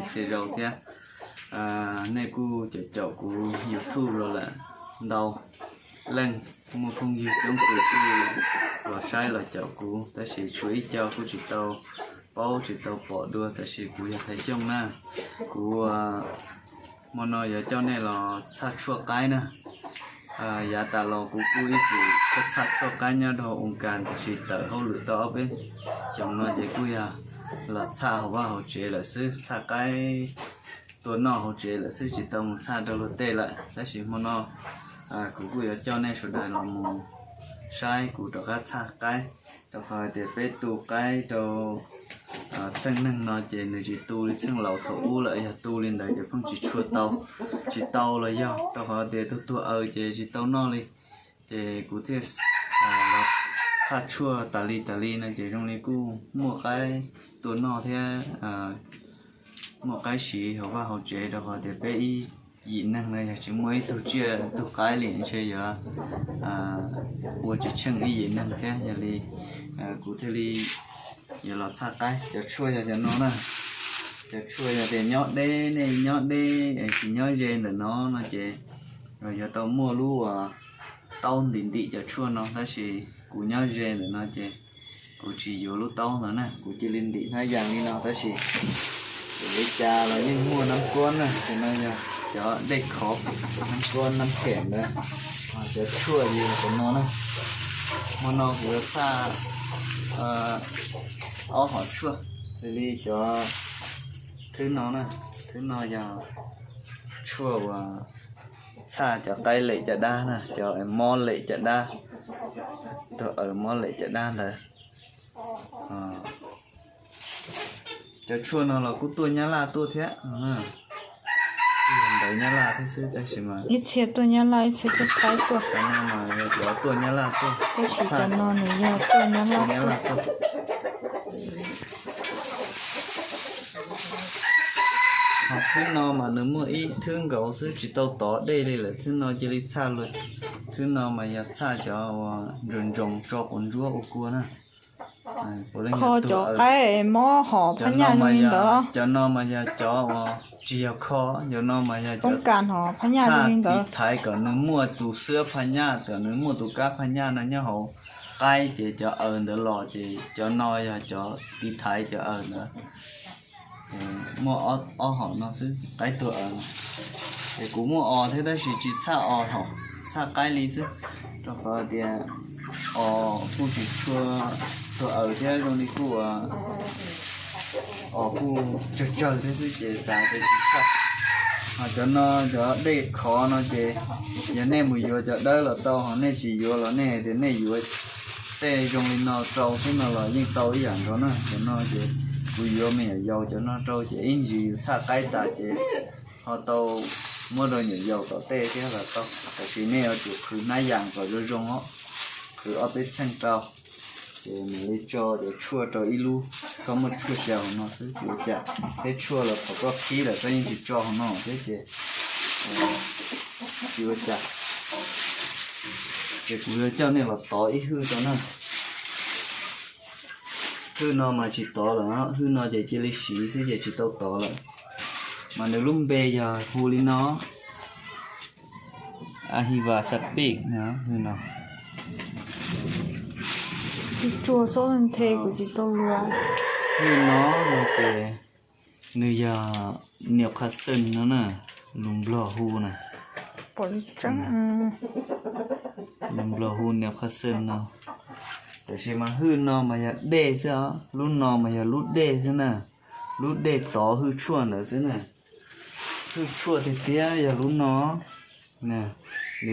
txhia zaus thiab. Nej kuj caum caum kuv YouTube los lawm ntau leej, muaj phooj ywg coob kws kuj los saib los caum kuv, tab sis tshuav ib co kuj tsis tau paub tsis tau pom dua, tab sis kuv yog Thaiv Xyooj na. Kuv hmo no yuav coj nej los txhaj tshuaj qaib na. Yav tas los kuv kuj ib txwm txhaj txhaj tshuaj qaib nyob rau hauv ua kas, tab sis tawm hauj lwm tau ob peb xyoos no ces kuj yog los txhaj hauv vaj hauv tsev lawm xwb, txhaj qaib tua noj hauv tsev lawm xwb, tsis tau mus txhaj rau luag tej lawm. Tab sis hmo no kuv kuj yuav coj nej sawv daws los mus saib kuv rov qab txhaj qaib, rau qhov tias peb tu qaib rau txheej neeg no ces nws tsis tu li txheej laus thaum ub lawm, yog tu li ntawd ces pheej tsis tshua tau, tsis tau los yog rau qhov tias tus tuag aws ces tsis tau noj li. Ces kuv thiaj los txhaj tshuaj tas li tas li no ces zoo li kuj muaj qaib tua noj thiab muaj qaib siv hauv vaj hauv tsev, rau qhov tias peb ib yim neeg no yog tsis muaj ib tug tsiaj tug qaib li ntshe yuav ua tsis tsheej ib yim neeg thiab. Yog li kuv thiaj li yuav los txhaj qaib. Cov tshuaj yog cov no na, cov tshuaj yog tias nyob deb, nej nyob deb es tsis nyob ze ntawm no no ces yog tau muaj lub taub ntim ntim cov tshuaj no, tab sis kuv nyob ze ntawm no ces kuv tsis yuav lub taub no na, kuv cia li ntim hnab yas li no tab sis li cas los yeej muaj nab kuab na. Cov no yog cov dej khov, nab kuab nab phem ntawd. Cov tshuaj yog cov no na. Hmo no kuv yuav txhaj ob hom tshuaj, xws li cov thwb no na, thwb no yog tshuaj uas txhaj cov qaib lem caj dab na, cov mob lem caj dab, tug aws mob lem caj dab ntawd. Cov tshuaj no los kuj tuaj Nyab Laj tuaj thiab, ntawd Nyab Laj thiab xwb tab sis mas ib txhia tuaj Nyab Laj ib txhia tuaj Thaib tuaj. Cov no mas yog cov tuaj Nyab Laj tuaj, tab sis cov no nws yog tuaj Nyab Laj tuaj. Ho thwb no mas nws muaj ib thwb nkaus xwb tsis tau tov dej li lawm, thwb no cia li txhaj lawm. Thwb no mas yog txhaj cov uas ntsoos ntsoos tso quav ntsuab ua kua na. Kho cov qaib mob hom phaj nyaj zoo li ntawd. Cov no mas yog cov uas tsis yog kho, cov no mas yog cov txhaj tiv thaiv kom nws muaj tus xwab phaj nyaj, kom nws muaj tus kab phaj nyaj no nyob hauv qaib ces cov aws ntawd los ces cov no yog cov tiv thaiv cov aws ntawd. Muaj ob hom no xwb, qaib tuag aws. Es kuv muaj os thiab tab sis tsis txhaj os hom, txhaj qaib li xwb, rau qhov tias os kuj tsis tshua tuag aws thiab zoo li kuj os kuj tsawg tsawg thiab xwb ces xav tias tsis txhaj. Ho cov no cov dej khov no ces yog nej mus yuav cov dawb los tau, ho nej tsis yuav los nej hais tias nej yuav tej zoo li no rau xwb no los yeej tau ib yam nkaus na. Cov no ces kuv yuav me nyuam yaus cov no rau ces ib ntsis yus txhaj qaib tas ces ho tau muab rau nyuam yaus tom tej thiab los tau. Tab sis nej yuav tsum qhwv hnab yas kom zoo zoo os, qhwv ob peb txheej rau, ces mam li tso cov tshuaj rau ib lub, txhob muaj tshuaj xyaw hauv no xwb tsis ua cas. Thiab tshuaj los thaum koj qhib lawm koj yeej tsis tso hauv no thiab ces tsis ua cas. Ces kuv yuav coj nej los tov ib hwj rau na. Hwj no mas tsis tov lawm, hwj no ces cia li siv xwb ces tsis tau tov lawm. Mas nws lub npe yog hu li no, Ahiva Sapik no. Tsuag xwb nthe kuv tsis tau lua. Hwj no no ces nws yog Niam Qha Xees no na, lus Nplog hu na. Lus Nplog hu Niam Qha Xees no. Tab sis mas hwj no mas yog dej xwb os, lub no mas yog lub dej xwb na. Lub dej tov hwj tshuaj ntawd xwb na. Hwj tshuaj tiag tiag yog lub no, nws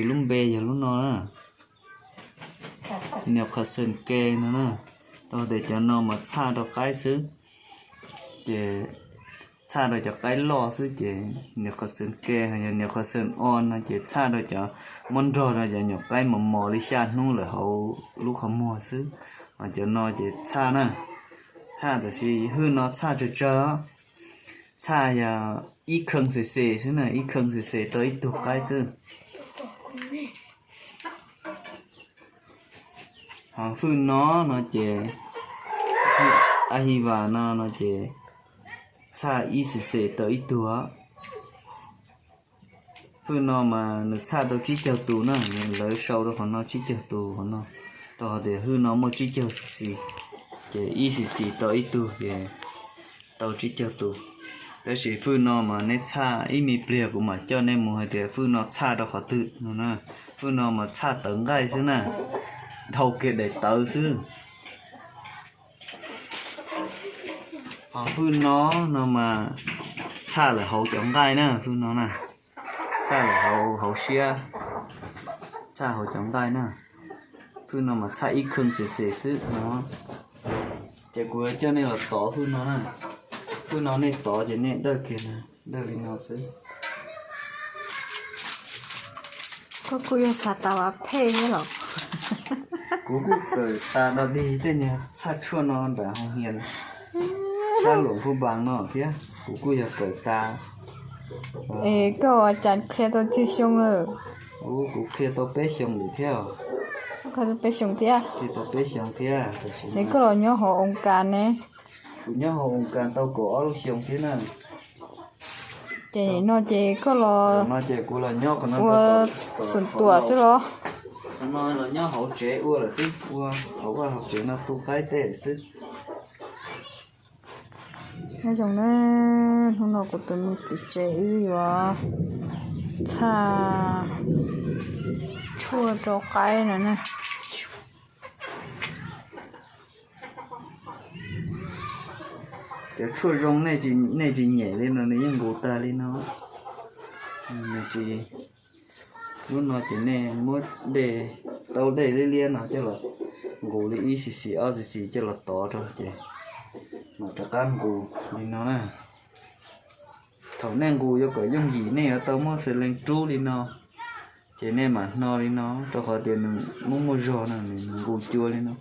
lub npe yog lub no na. Niam Qha Xees ke no na. Tau tias cov no mas txhaj rau qaib xwb, ces txhaj rau cov qaib loj xwb ces Niam Qha Xees ke, yog Niam Qha Xees o no ces txhaj rau cov muab nrog rau cov nyuam qaib mos mos li xya hnub lawm hauv lub qhov muag xwb. Ho cov no ces txhaj na, txhaj tab sis hwj no txhaj tsawg tsawg, txhaj yog ib kheej xes xes xwb na, ib kheej xes xes tau ib tug qaib xwb. Ho hwj no no ces, Ahiva no no ces txhaj ib xis xis tau ib tug. Hwj no mas nws txhaj tau tsib caug tus na, lawv sau rau qhov no tsib caug tus qhov no, rau qhov tias hwj no muaj tsib caug xis xis, ces ib xis xis tau ib tug ces tau tsib caug tus. Tab sis hwj no mas neb txhaj ib me pliag kuv mam coj nej mus hais tias hwj no txhaj rau qhov twg no na. Hwj no mas txhaj tawv nqaij xwb na, dhau kiag daim tawv xwb. Ho hwj no no mas txhaj lawm hauv cov nqaij na, hwj no na, txhaj lawm hauv siab, txhaj hauv cov nqaij na. Hwj no mas txhaj ib kheej xis xis xwb no. Ces kuv yuav coj nej los tov hwj no na. Hwj no nej tov ces nej dawj kiag, dawj li no xwb. Koj kuj yog xav tas vas phej thiab los? Kuv kuj kawm tas dog dig tej niag txhaj tshuaj no nram hoo hias sab Luam Phaj Npas no thiab, kuv kuj yog kawm tas. Es koj ua cas qhia tau tsawg xyoo lawm? Kuv qhia tau peb xyoo lawm thiab. Qhia tau peb xyoo thiab? Qhia tau peb xyoo thiab. Es koj los nyob hauv Oos Kas ne? Kuv nyob hauv Oos Kas tau kaum ob lub xyoo thiab na. Ces no ces koj los, no ces kuv los nyob qhov no ua xum tuam xwb los? Qhov no los nyob hauv tsev ua lawm xwb, ua hauv vaj hauv tsev no tu qaib tej lawm xwb. Nyob zoo na, hnub no kuv tus me txiv tsev wb yuav txhaj tshuaj rau qaib no na. Cov tshuaj zoo nej tsis nyem li no nws yeej nqus tag li no. Lub no ces nej muab dej, tau dej liab liab no coj los nqus li ib xis xis ob xis xis coj los tov rau ces mam rov qab nqus li no na. Thaum nej nqus yuav kom yooj yim nej yuav tau muab xws lees rub li no, ces nej mam hno li no, rau qhov tias nws muaj muaj zog no nws nqus cua li no.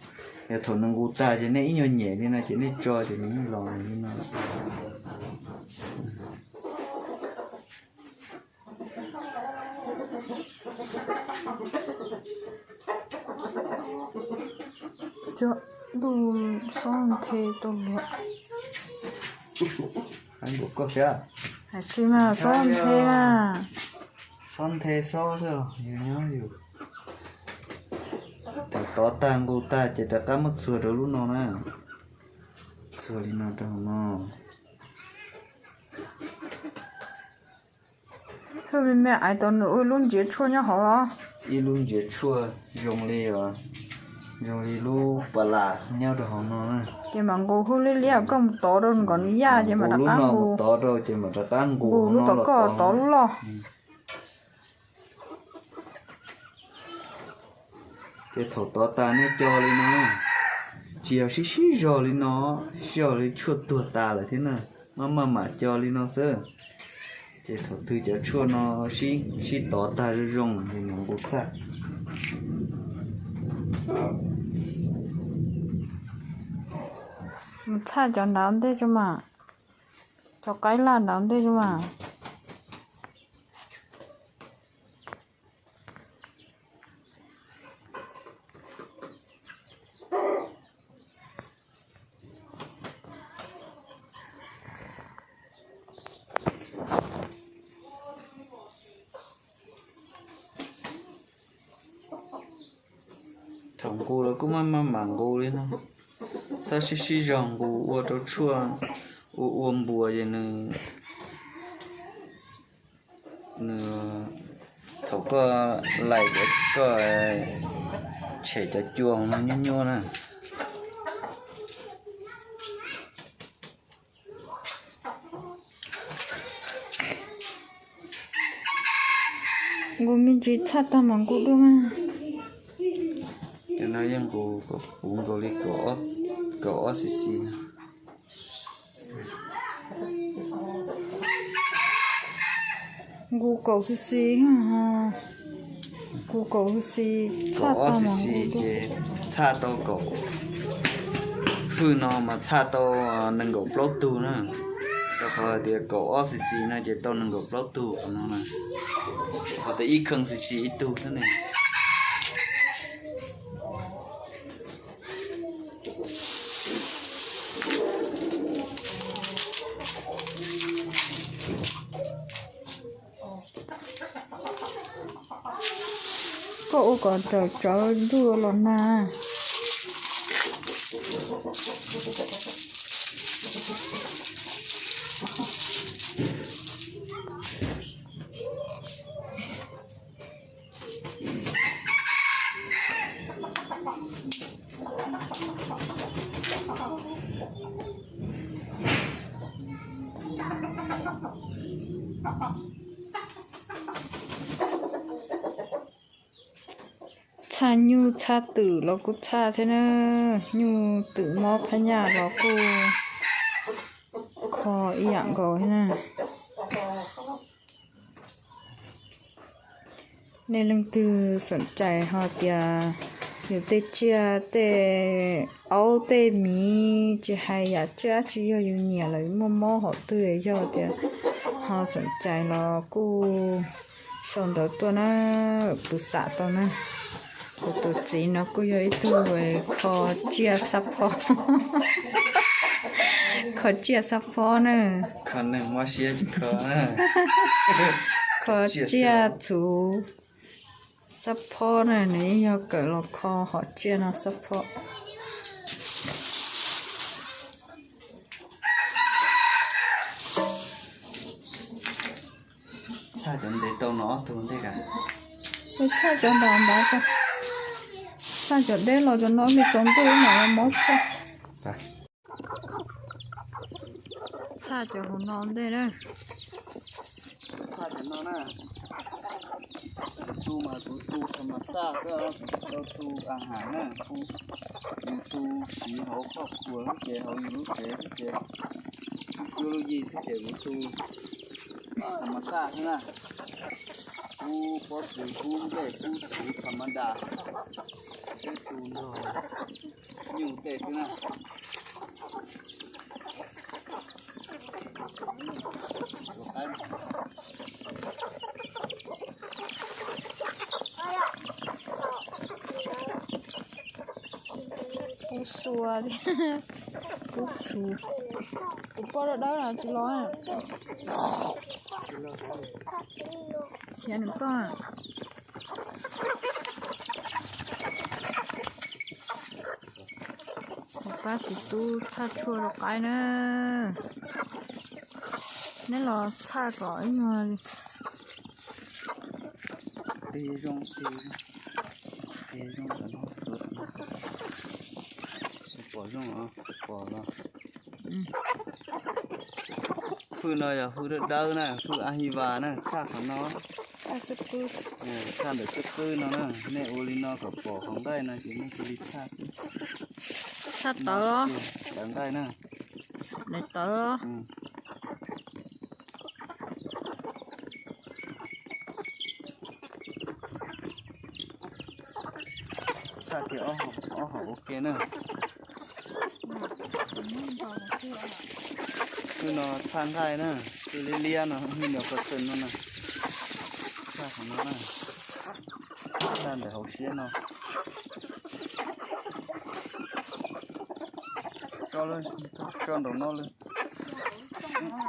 Yog thaum nws nqus tag ces nej ib nyuag nyem li no ces nej tso ces nws yeej los li no. Cov ntuj xob nthe tau luag. Hais npaum koj thiab. Hais tsis mas xob nthe na. Xob nthe xob xwb, yus nyob yus. Thaum tov tag nqus tag ces rov qab muab txuag rau lub no na. Txuag li no rau hauv no. Hwj me me ais tau nws ua lub ntsiav tshuaj nyob hauv los? Ib lub ntsiav tshuaj zoo li, zoo li lub pas las nyob rau hauv no na. Ces mam nqus hwj liab liab koj mus tov rau nkaus nws yaj ces mam rov qab nqus, tov rau ces mam rov qab nqus lub tom koj tov lub loj. Ces thaum tov tas nej co li no, tsis yog sib sib zog li no, sib zog li tshuaj tuag tas lawm thiab na, maj maj mam co li no xwb. Ces thaum twg cov tshuaj no sib tov tag zoo zoo ces nqus txhaj. Mus txhaj cov nrad ntej tso mas, cov qaib laj nrad ntej tso mas. Thaum nqus los kuj maj maj mam nqus li no, txhob sib sib zog nqus ua rau tshuaj ua ua npuas ces nws, nws, thaum koj laim ces koj tshem cov cua no nyuaj nyuaj na. Nqus me ntsis txhaj tag mas nqus dua mas. Cov no yeej nqus puv nkaus li kaum ob xis xis. Nqus kaum xis xis, nqus kaum xis xis, kaum ob xis xis ces txhaj tau kaum. Hwj no mas txhaj tau nees nkaum plaub tug na. Rau qhov hais tias kaum ob xis xis no ces tau nees nkaum plaub tug qhov no na. Qhov tias ib kheej xis xis ib tug xwb ne. Koj ua kom raws tsawv ntuj los nag. Txhaj nyuj txhaj twm los kuj txhaj thiab na, nyuj twm mob phab nyaj los kuj kho ib yam nkaus thiab na. Nej leej twg xom cais ho tias yus tej tsiaj tej aub tej miv tsis hais yam tsiaj dab tsi yog yus nyiam lawm muaj mob hom twg yog tias ho xom cais los kuj sau ntawv tuaj na, kuv xam tau na. Kuv tus txiv no kuj yog ib tug kho tsiaj xab phob, kho tsiaj xab phob na. Kho tsiaj txhuv xab phob na, nws yeej yog kawm los kho hom tsiaj no xab phob. Txhaj cov ntev tau no ob tug ntej ka. Txhaj cov ntav ntav, txhaj cov deb los cov no me tsaus ntuj mam los mob txhaj. Txhaj cov hauv no ntej na. Txhaj cov no na. Kuv tu mas kuv tu tham mas xaj xwb, kuv tsis tau tu a has na. Kuv, kuv tu siv hauv khuaj khuas xwb ces hauv yus lub tsev xwb ces, kuv cuab lub yig xwb ces kuv tu tham mas xaj xwb na. Kub pob kws, kub nplej, kub txhuv tham mas das, peb tu nrog nyuj tej xwb na. Kub xua thiab kub txhuv. Kuv poj dawb dawb no tsis los. Khiav nws koj. Kuv pab txiv tub txhaj tshuaj rau qaib na. Neb los txhaj kom ib nyuag li. Tig zoo, tig zoo, tig zoo, pom zoo os, pom los. Hwj no yog hwj dawb dawb na, hwj a hi vas na, txhaj qhov no. Txhaj ntawm xub qwb no na, nej ua li no kom pom hauv nqaij no ces nej cia li txhaj xwb. Txhaj tawv los? Tawv nqaij na. Tawv los? Txhaj kiag ob hom ua ke na. Hwj no txhaj nqaij na, hwj liab liab no, hwj nyuam qhuav txawm no na. Txhaj qhov no na, txhaj ntawm hauv siab no. Tso lawm, tso nraum no lawm.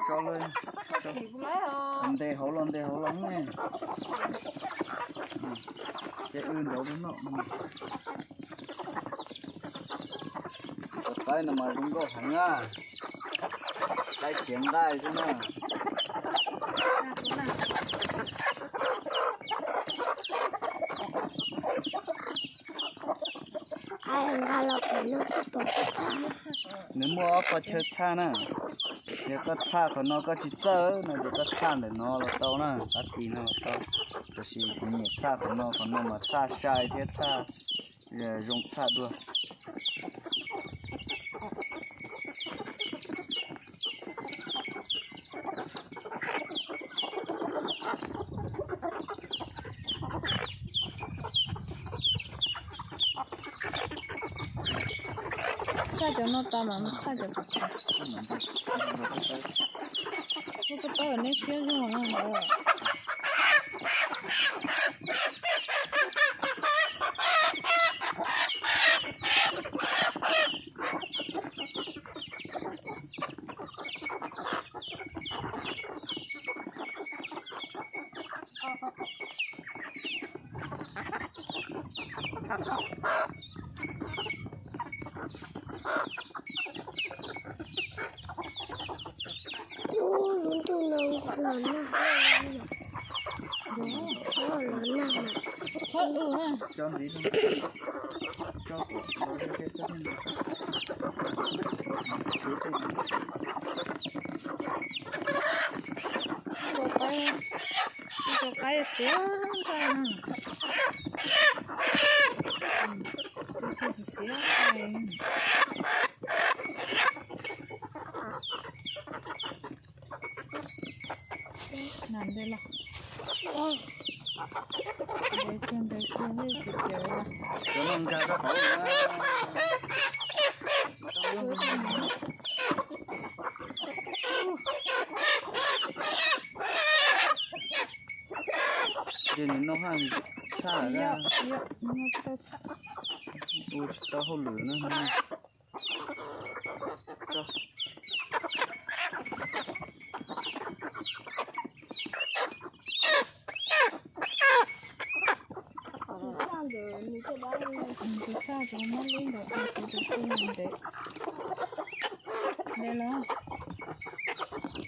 Tso lawm, ntes hauv los, ntes hauv los ne. Ces wb nraud lub no. Cov qaib no mas zoo nkauj heev na. Qaib khiav nqaij xwb na. Nws muaj ob qho chaw txhaj na. Yog koj txhaj qhov no koj tsis txawj no ces koj txhaj ntawm no los tau na, qab tis no los tau. Tab sis kuv nyiam txhaj qhov no, qhov no mas txhaj sai thiab txhaj zoo txhaj dua. Txhaj cov no tas mas mus txhaj cov tom qab. Kuv tau neb siab zog no ntawd. Los nag, los nag mas. Tso ntxiv, tso kom los tej tsob thiaj ntau. Tso qaib, tso qaib xiav nqaij na. Xiav nqaij. Nas nte los. Nte kiag, nte kiag, yeej tsis xiav li los. Ces nws noj haj tshaj, ua tsis tau hauj lwm na. Tus tshaj tus mab lub ntawd, tus tus tij ntev. Ntev los,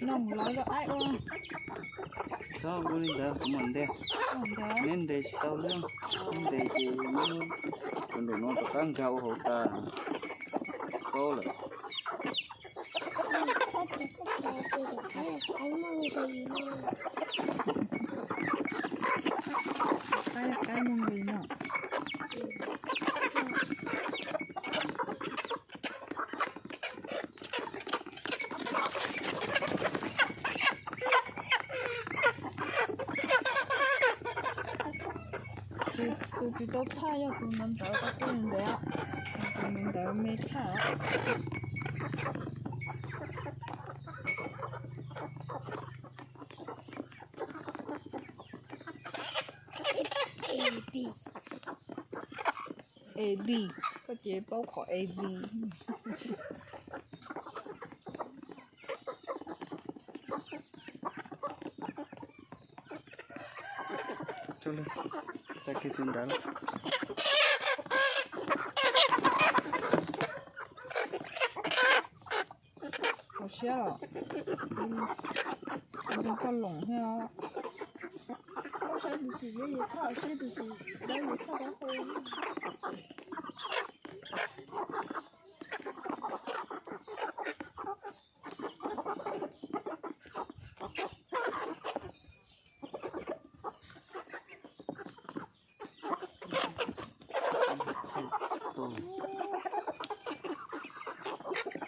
noj lov zog aib ua. Txhob ua li ntawd, kuv mam ntes. Neb ntes tsis tau li, neb ntes ces neb tus nraum no rov qab nkag ua hauv tas, paub lawm. Qaib, qaib muaj nqis no. Tus tsis tau tshaj yog tus ntawd ntawd, koj pub nws ntev, tus ntawd ntawd me tshaj. A B, koj ces paub qhov A B. Txav kiag tus nrad. Hauv siab los? Koj loom thiab. Koj saib tus xim dawb, yus txhaj saib tus xim dawb, yus txhaj dawb hau.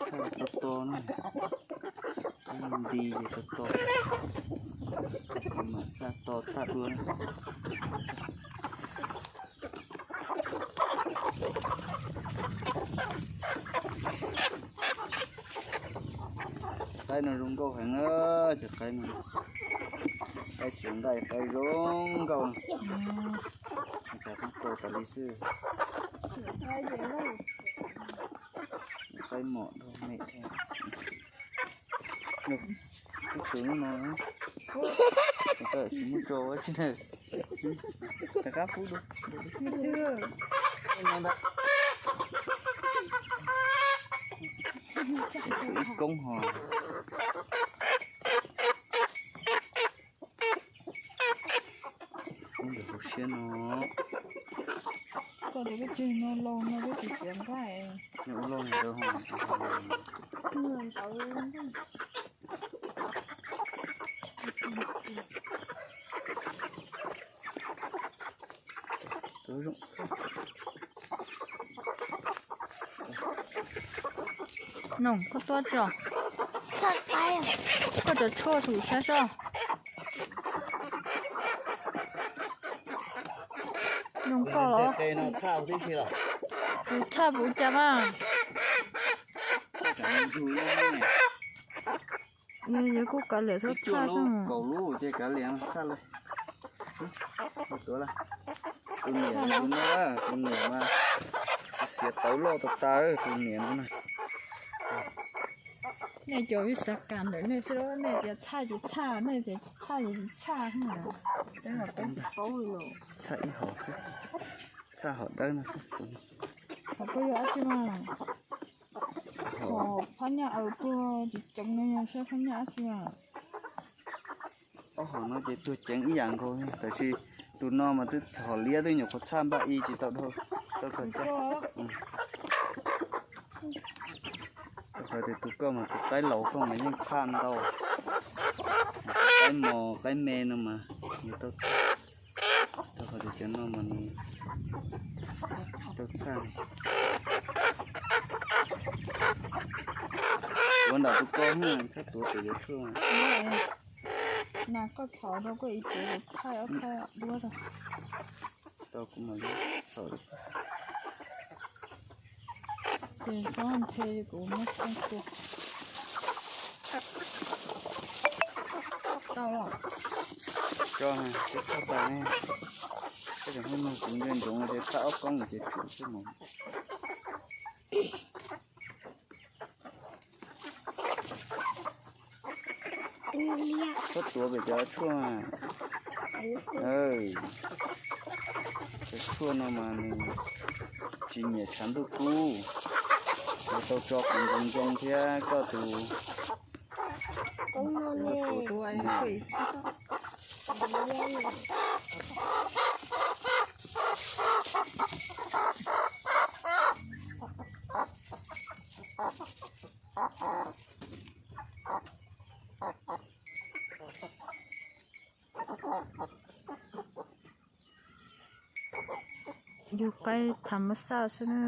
Txhaj to to na, nti ces to to, mam txhaj to txhaj dua na. Qaib no zoo nkauj heev na, cov qaib no, qaib xiav nqaij qaib zoo nkauj. Cas tau tas li xwb. Qaib mom dhau me thiab. Ub, tsuav lub no, tsis muab tso ua tsi na. Rov qab pub dua. Ib koob ho. Ntawm hauv siab no. Koj tias peb tseg no lauj, no peb tsis xiav nqaij. Nws ua lauj ntawd ho. Noog, koj tuaj tso. Koj cov tshuaj sum saib soj. Noog koj los? Kuv tshaj puv cas mas. Yog kuj kav liam txhob tshaj xwb. Kaum lub ces kav liam tshaj lawm. Tus niam no, tus niam mas xiav tawv loj tas tas, tus niam no na. Nej cov vij xav kam ntawm nej xwb, nej tias tshaj ces tshaj, nej tias tshaj ces tshaj. Tshaj ib hom xwb, tshaj hom dawb no xwb. Hom koj yog dab tsi mas? Hom phab nyaj aws puag tsis ceev no yog saib phab nyaj dab tsi mas. Ob hom no ces tuag ceev ib yam nkaus, tab sis tus no mas twb txhom liab twb nyuam qhuav txhaj npaj i tsis tau dhau. Tau txog caj. Rau qhov tias tus koj mas tus qaib laus koj mas yeej txhaj ntau. Qaib mos qaib me no mas nws tau txhaj. Rau qhov tias cov no mas nws tau txhaj. Tuav nram tus koj, txhob tuav pem cov tshuaj. Nas koj txhom rau koj ib tuav thaij ob thaij duab rau. Tau kuv mam txhom. Ces txhob nthe kuv muab xeeb tua. Tau los. Tso, twb txhaj tas ne. Koj tseem hnub nug kuv ntsia ntsoov ces txhaj ob koob ces tsum xwb mas. Txhob tuav pem cov tshuaj. Cov tshuaj no mas nws tsis nyiam tshav ntuj kub, yuav tau tso qev ntsoov ntsoov thiab koj tus. Yug qaib tham mab xaj xwb na.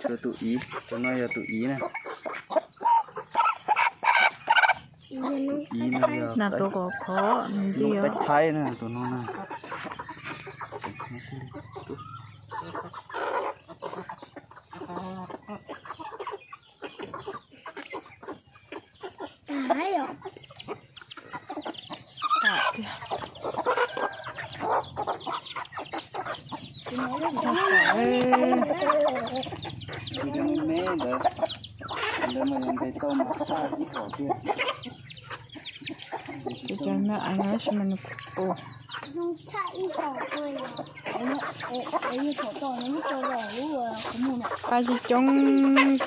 Tshuav tus ib, tus no yog tus ib na. Ib no yog nas tuav kom khov nws li os. Qaib thaib na tus no na. Tus me me ntawd, ntawd mas yog ntes tau mas txhaj ib hom tiag. Ces cov me eev no tab sis mas nws pus. Qaib coob coob kawg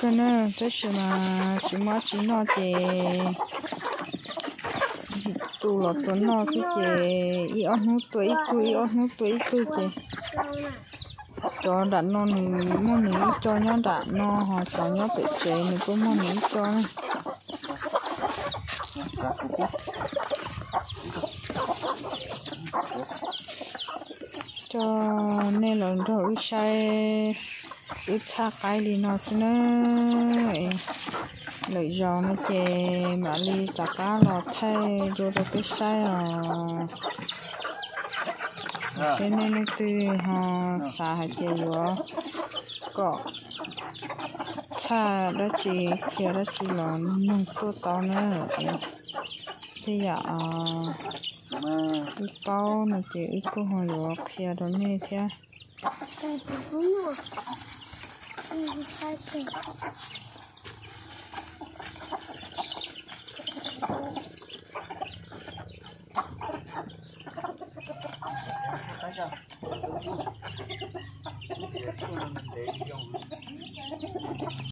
na, tab sis mas tsis muaj dab tsi noj ces tu los tua noj xwb ces ib ob hnub tua ib tug, ib ob hnub tua ib tug ces cov nram no nws muaj nws ib co nyob nram no, ho cov nyob pem tsev nws kuj muaj nws ib co na. Coj nej los nrog wb saib wb txhaj qaib li no xwb na. Lwm zaus no ces mam li rov qab los thaij dua rau peb saib os. Seb nej leej twg ho xav hais tias yuav kom txhaj dab tsi, qhia dab tsi los nug tuaj tau na. Tej yam wb paub no ces wb kuj ho yuav qhia rau nej thiab.